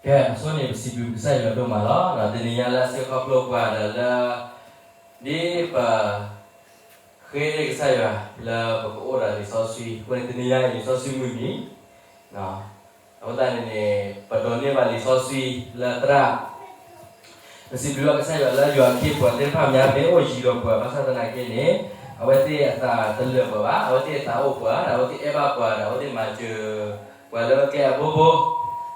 ကဲ အဆိန့ၣ် ပစံးဘျုးကစၢ်ယွၤဒိၣ်မးလီၤ. တနံၤညါလၢအစံးခီဖျိပှၤဒီးလၢ ဒ်ပ ဃ့ကစၢ်ယွၤလၢပကအိၣ်ဒီးလံာ်စီဆှံ, အဃိန့ၣ် တနံၤညါအံၤလံာ်စီဆှံမုၢ်နံၤ, အဃိသတးန့ၣ်န့ၣ် ပဒိးန့ၢ်ဘၣ်လံာ်စီဆှံလၢသရၣ်, ပစံးဘျုးဘၣ်ကစၢ်ယွၤလၢယွၤအခ့အပှၤသ့ၣ်တဖၣ်မ့ၢ်အိၣ်ယံၤဒီးပှၤ ဘၣ်ဆၣ်သနာ်က့န့ၣ် အဝဲသ့ၣ်အသးတလၢာ်ပှၤဘၣ်, အဝဲသ့ၣ်အသးအိၣ်ပှၤ ဒီးအဝဲသ့ၣ်အဲၣ်ဘၣ်ပှၤ ဒီးအဝဲသ့ၣ်မၤစၢၤပှၤလၢကျဲအဘိဘိ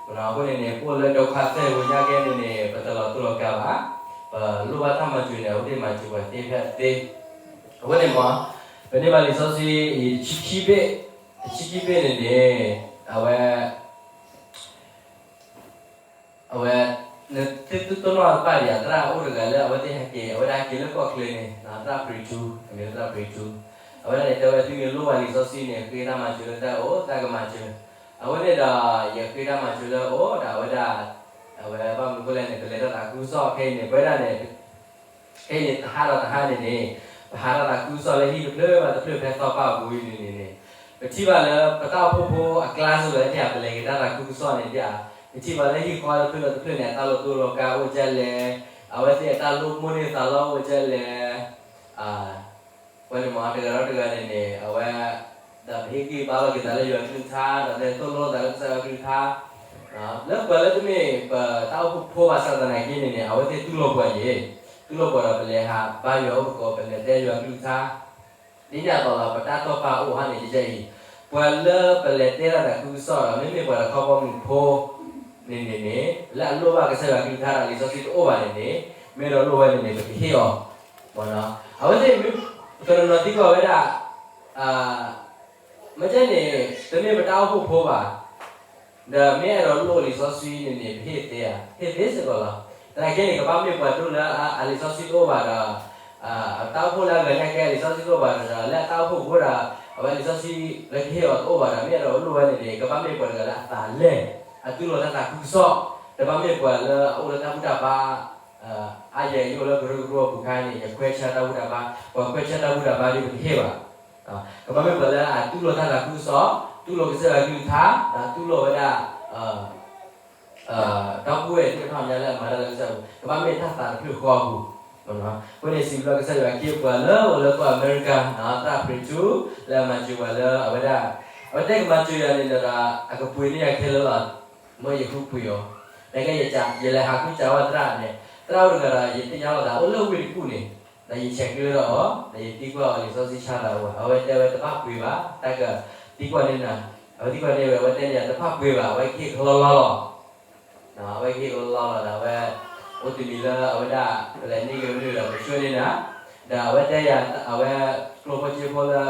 အဃိန့ၣ်န့ၣ် ပအိၣ်လၢဒုက္ခသည်ပူၤညါကဲန့ၣ်န့ၣ် ပတလီၤတိၢ်လီၤကါဘၣ်, ပလိၣ်ဘၣ်တၢ်မၤစၢၤန့ၣ် အဝဲသ့ၣ်မၤစၢၤပှၤသ့ဖဲအသ့, အဃိန့ၣ်မ့ၢ် ပန့ၢ်ဘၣ်လံာ်စီဆှံအံၤတဆံခံဘ့ၣ်, တဆံခံဘ့ၣ်န့ၣ်န့ၣ် အဝဲ အဝဲ နသုတနီၣ်တပၣ်ဒံးဧါ, သရၣ်အိၣ်တဂၤလၢအဝဲသ့ၣ်ဟဲက့ၤ အဝဲဒၣ်ဟဲက့ၤလၢကီၢ်ချၢန့ၣ် သရၣ်ပရံထူ, အမံၤလၢသရၣ်ပရံထူ, အဝဲဒၣ်န့ၣ် တဲဝဲသုမ့ၢ်လိၣ်ဘၣ်လံာ်စီဆှံန့ၣ် ဃ့တၢ်မၤစၢၤလၢတၢ်အိၣ် တၢ်ကမၤစၢၤ, အဃိန့ၣ်ဒီး ယဃ့တၢ်မၤစၢၤလၢအအိၣ်ဒီးအဝဲဒၣ် အဝဲဘၣ်မနုၤအဃိလဲၣ်န့ၣ် ပလဲၤတၢ်သးခုကစီၣ်ခဲအံၤန့ၣ် ပဝဲဒၣ်န့ၣ် ခဲအံၤန့ၣ် တဟါဒီးတဟါန့ၣ်န့ၣ် ပဟးထီၣ်သးခုကစီၣ်လၢဟံၣ်တဖျၢၣ်ဘၣ်တဖျၢၣ်ဖဲသီပၢ်အပူၤအံၤန့ၣ်န့ၣ်န့ၣ် ပထံၣ်ဘၣ်လၢပတၢ်အိၣ်ဖှိၣ်ဖိအကျါစ့ၢ်ကီးလၢဒ်ဧါ ပလဲၤက့ၤတၢ်သးခုကစီၣ်န့ၣ်ဒ်ဧါ, ပထံၣ်ဘၣ်လၢဟံၣ်ဃီတဖျၢၣ်ဒီးတဖျၢၣ်န့ၣ် အတၢ်လိၣ်တိၢ်လိၣ်ကါအိၣ်ကလဲၣ်, အဝဲသ့ၣ်အတၢ်လိၣ်မိၢ်န့ၢ်သးလီအိၣ်ကလဲၣ် ဝဲန့ၣ်မ့ၢ်တဂၤဒီးတဂၤန့ၣ်န့ၣ် အဝဲ ဒီးပဟ့ၣ်ဂံၢ်ဘါလိာ်က့ၤသးလၢယွၤကလုၢ်ကထါ ဒီးပသိၣ်လိသးလၢကစၢ်ယွၤကလုၢ်ကထါ, လၢပှၤလၢတမ့ၢ်ပတၢ်အိၣ်ဖှိၣ်ဖိဘၣ်ဆၣ်သနာ်က့န့ၣ်န့ၣ် အဝဲသ့ၣ်တူၢ်လိာ်ပှၤယ့ၣ်, တူၢ်လိာ်ပှၤဒီးပလဲၤဟးဘါယွၤအိၣ်သကိး ပလဲၤတဲယွၤကလုၢ်ကထါ ဒ်န့ၣ်အသိးလီၤ ပတၢ်တီၢ်ပာ်အိၣ်ဟီန့ၣ်ကယဲၢ်အံၤ, ပှၤလၢပလဲၤတဲတၢ်သးခုကစီၣ်ဒီး မ့မ့ၢ်ပှၤတခီဘီမုၢ်ဖိန့ၣ်န့ၣ်န့ၣ် လၢအလိၣ်ဘၣ်ကစၢ်ယွၤကလုၢ်ကထါဒီးလံာ်စီဆှံတအိၣ်ဘၣ်န့ၣ်န့ၣ် မ့ၢ်ဒီးလိၣ်ဝဲန့ၣ်န့ၣ် ပကဟ့ၣ်အီၤ, အဝဲသ့ၣ် ပကနီၤနီၤသံကွၢ်ဝဲဒၣ် မ့ၢ်ကဲန့ၣ် တမ့ၢ်ပတၢ်အိၣ်ဖှိၣ်ဖိဘၣ် ဒီးမ့ၢ်အဲၣ်ဒိးလိၣ်လံာ်စီဆှံန့ၣ်န့ၣ် ပဟ့ၣ်သ့ဧါ, ဟ့ၣ်သ့စ့ၢ်ကီးလီၤ. သနာ်က့န့ၣ် ကဘၣ်မ့ၢ်ပှၤဒိၣ်လၢအလံာ်စီဆှံတအိၣ်ဘၣ်ဒီး တၢ်အိၣ်ဖှိၣ်လၢအဂၤညါကဲလံာ်စီဆှံတအိၣ်ဘၣ်ဒီး လၢအတၢ်အိၣ်ဖှိၣ်ဖိဒီး အဝဲလံာ်စီဆှံလၢကဟ့ၣ်အီၤတအိၣ်ဘၣ်ဒီး မ့ၢ်အဲၣ်ဒိးလိၣ်ဝဲန့ၣ်န့ၣ် ကဘၣ်မ့ၢ်ပှၤတဂၤလၢအသးလဲၢ်, အတူၢ်လိာ်တၢ်သးခုကစီၣ်, တဘၣ်မ့ၢ်ပှၤလၢအအိၣ်လၢတၢ်ဘူၣ်တၢ်ဘါ အါယဲၢ်ယအိၣ်လၢကရၢကရိအပူၤခါန့ၣ် ယခွဲးဆါတၢ်ဘူၣ်တၢ်ဘါ, ပှၤခွဲးဆါတၢ်ဘူၣ်တၢ်ဘါဒ်ပတဟ့ၣ်ဘၣ်. ကဘၣ်မ့ၢ်ပှၤလၢအတူၢ်လိာ်တၢ်သးခုကစီၣ်, တူၢ်လိာ်ကစၢ်ယွၤကလုၢ်ကထါ, ဒီးတူၢ်လိာ်ဝဲဒၣ် ဒီပုၢ်ဝဲၢ်သ့ၣ်တဖၣ်ညါလၢအမၤတၢ်လၢကစၢ်ပူၤ, ကဘၣ်မ့ၢ်တၢ်သးတဖျၢၣ်ဃီအပူၤ. အဃိန့ၣ် စံးဘျုးကစၢ်ယွၤခ့ပှၤလၢအိၣ်လၢကီၢ်အမဲရကၤ သရၣ်ပရံထူ လၢအမၤစၢၤပှၤလၢအဝဲဒၣ် အဝဲတဲကမၤစၢၤယၤန့ၣ်ဒီး အကပှ့ၤန့ၢ်ယၤခဲလၢာ်လီၤ. မ့ၢ်ယဃုပှ့ၤအီၤ, နကဲယလဲၤဟးဃုစးဝဲသရၣ်န့ၣ် သရၣ်အိၣ်တဂၤဒီး ယသ့ၣ်ညါလိာ်သး အိၣ်လၢဝ့ၢ်တကူၣ်န့ၣ်, ဒီးယဆဲးကျၢဒီးအီၤ, ဒီးယသံကွၢ်အီၤလံာ်စီဆှံဆါသးအိၣ်, အဝဲတဲဝဲတဘၣ်ပှ့ၤဘၣ်, တၢ်ကသံကွၢ်န့ၢ်နၤ, အဝဲသံကွၢ်န့ၢ်ဝဲ အဝဲတဲန့ၣ် တဘၣ်ပှ့ၤဘၣ်, အဝဲကဟ့ၣ်ကလီလီလီၤ. အဝဲကဟ့ၣ်ကလီလီလီၤဒီး အဝဲ အိၣ်တမံၤလၢအဝဲဒၣ် ပလဲၤန့ၢ်က့ၤဝဲန့ၣ်ဒီး ပဆှၢန့ၢ်နၤ, ဒီးအဝဲတဲယၤ အဝဲ ကျိၣ်ဖိစ့ဖိလၢ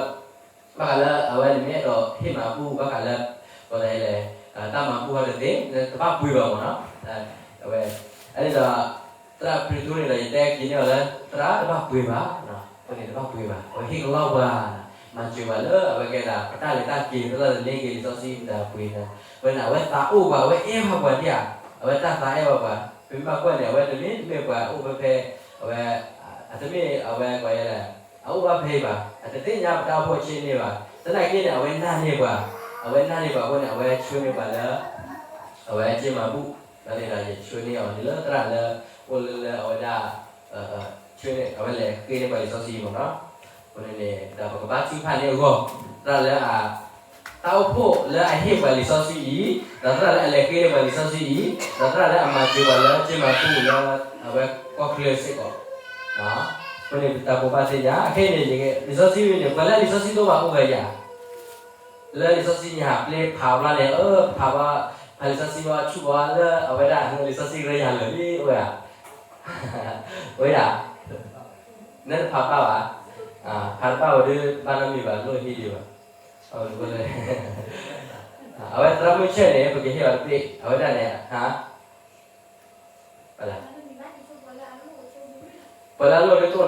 ဘၣ်ဃးလၢအဝဲန့ၣ်မ့ၢ်အဲၣ်ဒိးဟ့ၣ်မၤဘူၣ် ဘၣ်ဃးလၢ ပလဲၤ တၢ်မၤဘူၣ်ဟီတသ့ တဘၣ်ပှ့ၤဘၣ်မ့ၢ်နီၤ, အဝဲ အဲန့ၣ်ဒီး သရၣ်ဖရံထူန့ၣ်ဒီး ယတဲက့ၤန့ၢ်အီၤလၢ သရၣ်တဘၣ်ပှ့ၤဘၣ်, အဃိန့ၣ်တဘၣ်ပှ့ၤဘၣ်, အဝဲဟ့ၣ်ကလီပှၤ မၤစၢၤပှၤလၢအဝဲကဲဒၣ် ပတၢ်လဲၤတၢ်က့ၤ ပတၢ်လၢန့ၢ်က့ၤလံာ်စီဆှံ ပတၢ်ပှ့ၤန့ၣ်, အဝဲန့ၣ် အဝဲသးအိၣ်ပှၤ အဝဲအဲၣ်ဘၣ်ပှၤဒ်ဧါ, အဝဲတၢ်သးအဲၣ်ဘၣ်ပှၤ, ပမ့ၢ်ဘၣ်ကွၢ်န့ၣ် အဝဲတမ့ၢ်တမ့ၢ်ပှၤအိၣ်ဖဲဖဲ အဝဲ အတမ့ၢ်အဝဲပှၤယဲလဲၣ်, အအိၣ်ဘၣ်ဖဲအံၤဘၣ်, အတသ့ၣ်ညါပတၢ်အိၣ်ဖှိၣ်အဆ့န့ၣ်ဘၣ်, သနာ်က့န့ၣ် အဝဲနာ်န့ၢ်ပှၤ, အဝဲနာ်န့ၢ်ပှၤအဃိန့ၣ် အဝဲဆှၢန့ၢ်ပှၤလၢ အဝဲက့ၤမၤဘူၣ်, ဒီးန့ၣ်ဒီး ယဆှၢန့ၢ်အီၤန့ၣ်လၢသရၣ်လၢ အိၣ်လၢလၢအဝဲဒၣ် ဆှၢန့ၢ် အဝဲလဲၤဃ့န့ၢ်ပှၤလံာ်စီဆှံအံၤမ့ၢ်နီၤ, အဃိန့ၣ်န့ၣ် ဒီးပကဘၣ်ထုကဖၣ်န့ၢ်အဂီၢ်, သရၣ်လၢအ တၢ်အိၣ်ဖှိၣ်လၢအဟ့ၣ်ပှၤလံာ်စီဆှံအံၤ, ဒီးသရၣ်လၢအလဲၤဃ့န့ၢ်ပှၤလံာ်စီဆှံအံၤ, ဒီးသရၣ်လၢအမၤစၢၤပှၤလၢက့ၤမၤဘူၣ်လၢ အဝဲကီၢ်ချၢစ့ၢ်ကီး, အဃိန့ၣ် ပတၢ်ဘိးဘၣ်သ့ၣ်ညါ ခဲအံၤန့ၣ် လံာ်စီဆှံန့ၣ် ပှၤလၢလံာ်စီဆှံတအိၣ်ဘၣ်အိၣ်ဝဲယၤ လၢလံာ်စီဆှံညါပျ့ၤဖးဘျီန့ၣ် အၢ ဖးဘၣ် ဖးလံာ်စီဆှံဘၣ်ဆူၣ်ဘၣ်လၢအဝဲဒၣ် လံာ်စီဆှံရၢယၤလၢာ်လံ အိၣ်ယၤ, အိၣ်ယၤ, နတဖးဘၣ်ဘၣ်, ဖးတဘၣ်ဝဲဒၣ်ဘၣ်နီတမံၤဘၣ် လိၣ်ဟံၣ်ဒံးဘၣ်, အဝဲသရၣ်မုၢ်ဆ့ၣ်န့ၣ် ပကဟ့ၣ်အီၤတဘ့ၣ် အဝဲဒၣ်န့ၣ် ဟါ ပှၤလၢအလိၣ်ဒ်သိးနီတ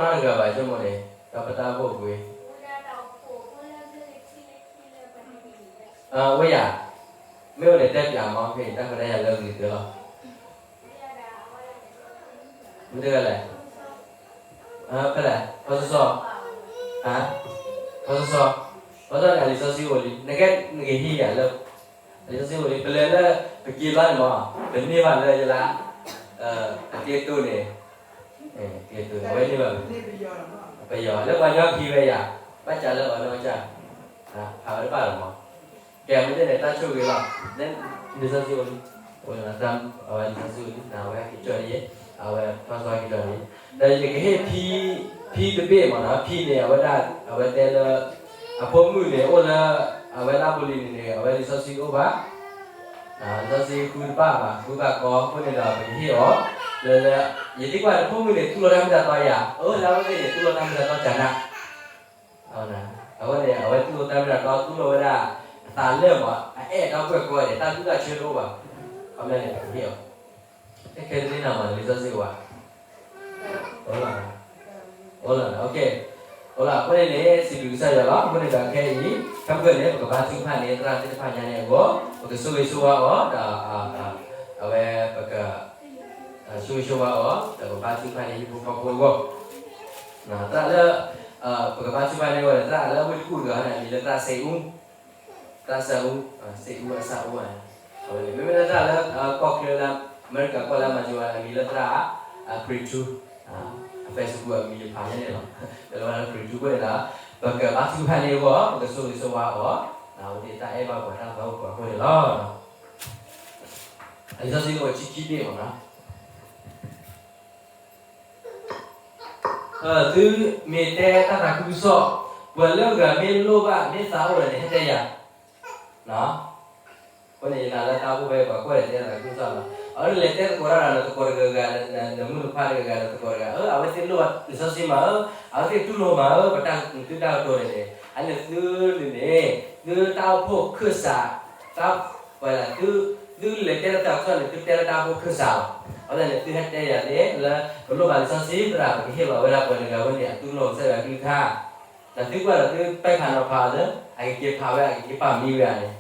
ဂၤဘၣ် ဆိကမိၣ်န့ၣ် ဒီးပတၢ်အိၣ်ဖှိၣ်ပူၤ ဝဲယၤ, မ့ၢ်အိၣ်န့ၣ် တဲပျးမီၤဖဲအံၤ တၢ်ခွဲးတၢ်ယာ်လၢအဂ့ၤကတၢၢ်လီၤ. မ့ၢ်တဂၤလဲၣ်, ဖဲလဲၣ်, ဖီစီစီ, ဖီစီစီ, ဖီစီန့ၣ် အလံာ်စီဆှံအိၣ်လံ, နကဲနကဟံးယၤလၢ လံာ်စီဆှံအိၣ်လံ ပလဲၤလၢ ပက့ၤဘျီန့ၣ်မး ပန့ၢ်ဘၣ်လၢယလါ အကျဲတိၢ်န့ၣ် အဝဲန့ၣ်ဘၣ် ပယီၤလၢပှၤညီခံဝဲယၤ ဘၣ်စးလၢအီၤနီၢ်ကစၢ် ဖးဝဲတဘၣ်လီၤမး ကဲမ့ၢ်တဲန့ၣ် တၢ်ဆိၣ်ဂ့ၤလီၤ လံာ်စီဆှံအိၣ်လံ အဝဲလံာ်စီဆှံအိၣ်လံ အဝဲဟဲက့ၤကၠီန့ၣ် အဝဲထီၣ်စီဟဲက့ၤကၠီန့ၣ် ဒီးယကဟ့ၣ်ဖံ ဖံတဘ့ၣ်မးနီၤ ဖံန့ၣ် အဝဲဒၣ် အဝဲတဲလၢ အဖိမုၣ်န့ၣ် အိၣ်လၢ အဝဲလၢဘိလံန့ၣ်န့ၣ် အဝဲလံာ်စီဆှံအိၣ်ဘၣ် လံာ်စီဆှံဃုတဘၣ်ဘၣ် ဃုဘၣ်ကီ အဃိန့ၣ်ဒီး ပကဟ့ၣ်အီၤ လၢ လၢ ယသံကွၢ်န့ၣ် ဖိမုၣ်န့ၣ် တူၢ်လိာ်တၢ်မ့ၢ်တၢ်တီယၤ အၢ လၢအဝဲသ့ၣ်န့ၣ် တူၢ်လိာ်တၢ်မ့ၢ်တၢ်တီကနၣ် အဃိန့ၣ် အဝဲတူၢ်လိာ်တၢ်မ့ၢ်တၢ်တီ တူၢ်လိာ်ဝဲဒၣ် အသးလၢာ်မး အအဲၣ်တၢ်ပှဲၤကီန့ၣ် တၢ်ကူၣ်တၢ်ဆၢတအိၣ်ဘၣ် ခီပညီန့ၣ် ပကဟ့ၣ်အီၤ ခဲခဲတန့ၢ်နၤမး လံာ်စီဆှံအိၣ်ဘၣ် အိၣ်လီၤ အိၣ်လီၤ အိၣ်လီၤ အဃိန့ၣ်န့ၣ် စံးဘျုးကစၢ်ယွၤလီၤ အဃိန့ၣ်ဒီးခဲအံၤ ခဲမုၢ်န့ၣ် ပကဘါထုကဖၣ်န့ၢ်သရၣ်သ့ၣ်တဖၣ်ညါန့ၣ်အဂီၢ် ပကဆိၣ်ဂ့ၤဆိၣ်ဝါအီၤ ဒီး အဝဲပက ဆိၣ်ဂ့ၤဆိၣ်ဝါအီၤ ဒီးပကဘါထုကဖၣ်န့ၢ်ဟံၣ်ဖိဃီဖိအဂီၢ် သရၣ်လၢ ပကဘါထုကဖၣ်န့ၢ်အဂီၢ်န့ၣ် သရၣ်လၢဝ့ၢ်တကူၣ်တဂၤန့ၣ် အမံၤလၢသရၣ်စ့အူ သရၣ်စ့အူ စ့အူအစၢအူ မ့မ့ၢ်လၢသရၣ်လၢကီၢ်ချၢလၢ အမဲရကၤကီၢ်လၢအမၤစၢၤဝဲန့ၣ် အမံၤလၢသရၣ် ခရံာ်ထူ အ Facebook အမံၤယဖးညါန့ၣ်လီၤ လၢဝဲဒၣ်ခရံာ်ထူအဃိန့ၣ်ဒီး ပကဘါထုကဖၣ်န့ၢ်အဂီၢ် ပကဆိၣ်ဂ့ၤဆိၣ်ဝါအီၤ အဝဲသ့ၣ်တၢ်အဲၣ်ဘၣ်ပှၤတၢ်သးအိၣ်ပှၤအဃိန့ၣ်လီၤ လံာ်စီဆှံန့ၣ်အိၣ်ဆံခံဘ့ၣ်မးနီၤ သုမ့ၢ်တဲတၢ်သးခုကစီၣ် ပှၤလၢအဂၤမ့ၢ်လိၣ်ဘၣ် မ့ၢ်သးအိၣ်ဒီးန့ၣ် ဟဲတဲယၤ အဃိန့ၣ် ယနာ်လၢတၢ်အိၣ်ဖဲပှၤကွၢ်ဒီးတဲတၢ်သးခုကစီၣ်လီၤ. အဝဲန့ၣ်လဲၤတဲသကိးတၢ်ဒီးနသကိးတဂၤဂၤ နမုၣ်နခွါတဂၤဂၤ နသကိးတဂၤ အဝဲသ့ၣ်လိၣ်ဘၣ်လံာ်စီဆှံမးဧၢ, အဝဲသ့ၣ်တူၢ်လိာ်မးဧၢ ပတၢ်သုတၢ်ကတိၤန့ၣ်န့ၣ်, အန့ၣ်သုန့ၣ်န့ၣ် သုတၢ်အိၣ်ဖှိၣ်ခၢၣ်စး တၢ် ပှၤလၢ သုလဲၤတဲလၢတၢ်ကစီၣ်န့ၣ် သုတဲလၢတၢ်အိၣ်ဖှိၣ်ခၢၣ်စးလီၤ. အဝဲသ့ၣ်န့ၣ် သုဟဲတဲယၤသ့ၣ်လၢ ပလိၣ်ဘၣ်လံာ်စီဆှံသရၣ် ပကဟ့ၣ်လီၤဝဲဒၣ်ပှၤတဂၤဝဲန့ၣ် အတူၢ်လိာ်ကစၢ်ယွၤကလုၢ်ကထါ, ဒီးသုကွၢ်ဒီးသုပဲာ်ဖးနီၤဖးလၢ အကက့ၤဖးဝဲ အကက့ၤပာ်မံဝဲဧါန့ၣ်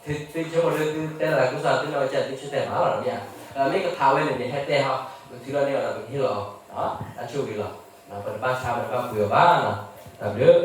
သုဆိကမိၣ်လၢသုတဲလၢတၢ်ကစီၣ် သုနီၢ်ကစၢ်သုဆၢတဲာ်မးလီၤမ့ၢ်ဧါ, ဒီးမ့ၢ်ကဖးဝဲန့ၣ်န့ၣ် ဟဲတဲဟီ ပကထုးထီၣ်န့ၢ်အီၤဒီးပကဟ့ၣ်လီၤအီၤ, တၢ်ဆိၣ်ဂ့ၤလီၤ, ပတဘၣ်ဆါပတဘၣ်ပှ့ၤအီၤဘၣ်, တၢ်ဘျုး